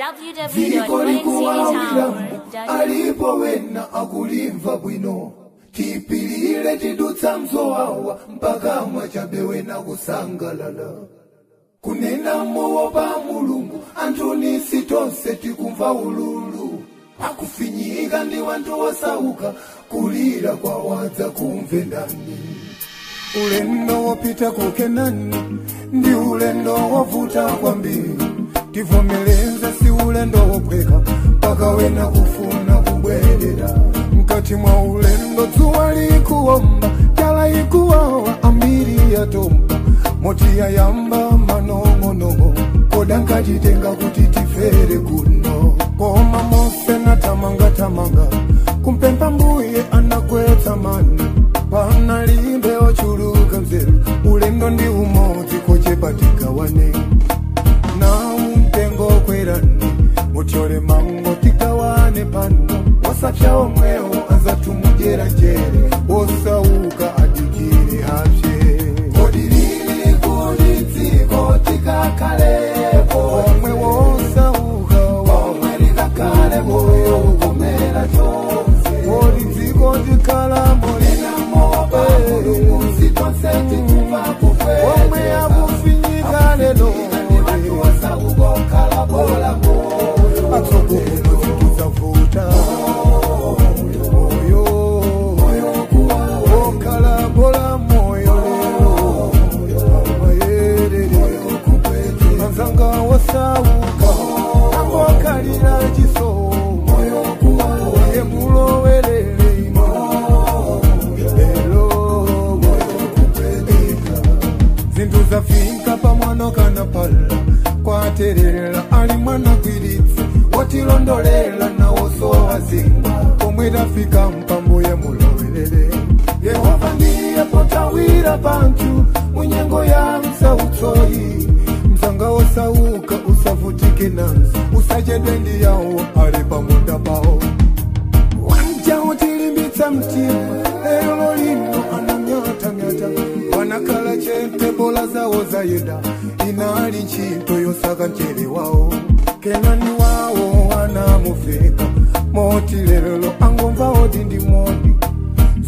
Dziko likuwawira www.weddingcitytower.com. alipo wena akulimva bwino, tipilire tidutsa mzowawa mpaka mwachabe wena kusangalala. Kunena mowopa Mulungu, anthu nisi tonse tikumva ululu, akufinyika ndi wanthu osauka, kulira kwawadza kumve ndani. Ulendo wopita ku Kenani ndi ulendo wovuta kwambiri, tivomereze si ulendo wophweka, mpaka wena kufuna kubwerera. Mkati mwa ulendo dzuwa likuwomba, njala ikuwawa, ambiri yatomba, moti yayamba manong'onong'o, koda nkachitenga kuti tifere kuno. Koma Mose natamanga-tamanga kumpempha Mbuye, anagwetsa mana panalimbe ochuluka mzeru. Ulendo ndi umodzi, kochepa tigawane nawu mtengo kwerani, mutyole mango tigawane pano, wasapya omwewo anzatumudyera njere, wosauka adikire apye. Kodi lili kuli dziko tikakhalepo, omwe wosauka omwe likakhale moyo ukomera tonse. Kodi dziko tikhalamo linamopa Mulungu, tonse tikumva kupweteka, omwe akufinyika lero ndi wanthu osauka bola moyo atsogolo zituzavuta moyo okhala bola moyo lero amayerere anzanga wasauka angokalira chisomo ye mulowerere ino lero. Zinthu zafika pamwano kana pala kwaterera, ali mwana gwiritsi wotilondolela nawoso azingwa, pomwe tafika mpambuye mulowerere. Yehova ndiye potawira panthu munyengo ya msautsoyi, mzanga wosauka usavutike nanso, usachedwe ndi yawo ali pamunda pawo. Wanja utilimbitsa mtima lero lino anamyatamyata, wanakhala chete, bola zawo zayenda, inali ntchito yosaka mchere wawo. Kenani wawo anamufeka moti lero angomva oti ndi moni,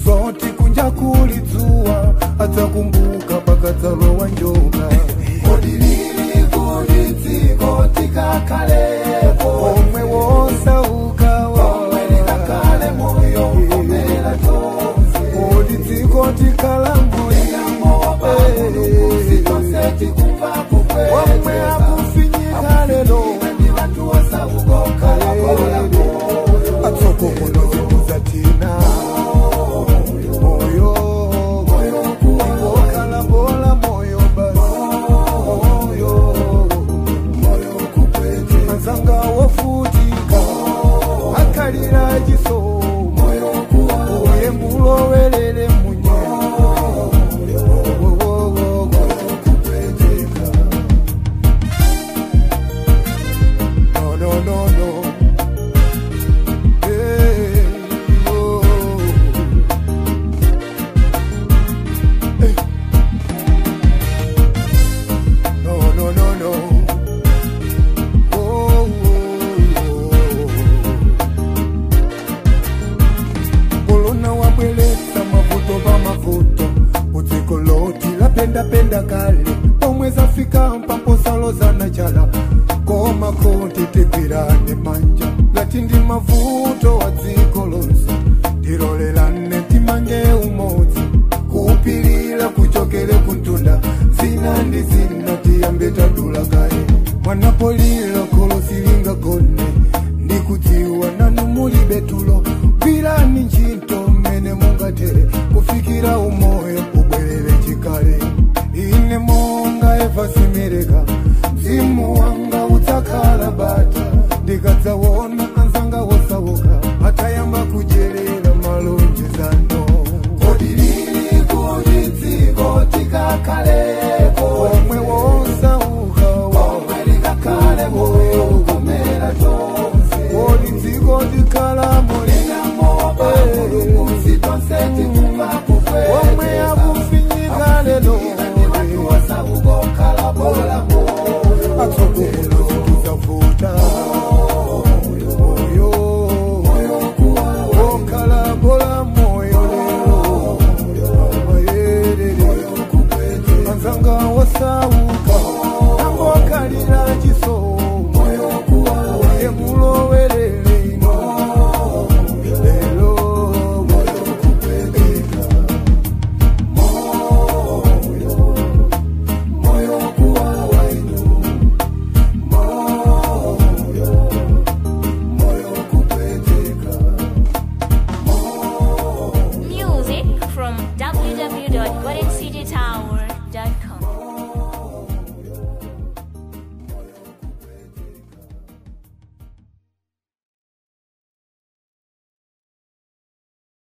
zoti kunja kuli dzuwa adzakumbuka pakadzalowa njoka. Kodi lili kuli dziko tikakhalepo, omwe wosauka omwe likakhale moyo ukomera tonse. Kodi dziko tikhalamo linamopa Mulungu, tonse tikumva kupweteka, omwe akufinyika lero ndi wanthu osauka bola moyo atsogolo zikuzatina moyo okhala bola moyo basi moyo anzanga wofutika akalira chisomo uye mulowerere munye. No, no, no, no. Hey, oh. Hey. No, no, no, no. Oh, oh, oh. Kolona wabweletsa mavuto pa mavuto, udziko loti lapendapenda kale, pomwe zafika mpamposalozana chala, koma konti tigwirane manja ngati ndi mavuto wa dziko lonse, tilolelane timange umodzi, kupilira kuchokere kuntunda, zina ndi zina tiyambe tadula kaye. Mwanapolilo kholo silingagone, ndikudziwa nanu mulibe tulo, gwirani ntchito mmene mungatere kufikira umoyo ubwerere chikale. Ine monga Eva simereka, mzimu wanga udzakhala bata ndikadzaona anzanga wosauka. Golden City Tower.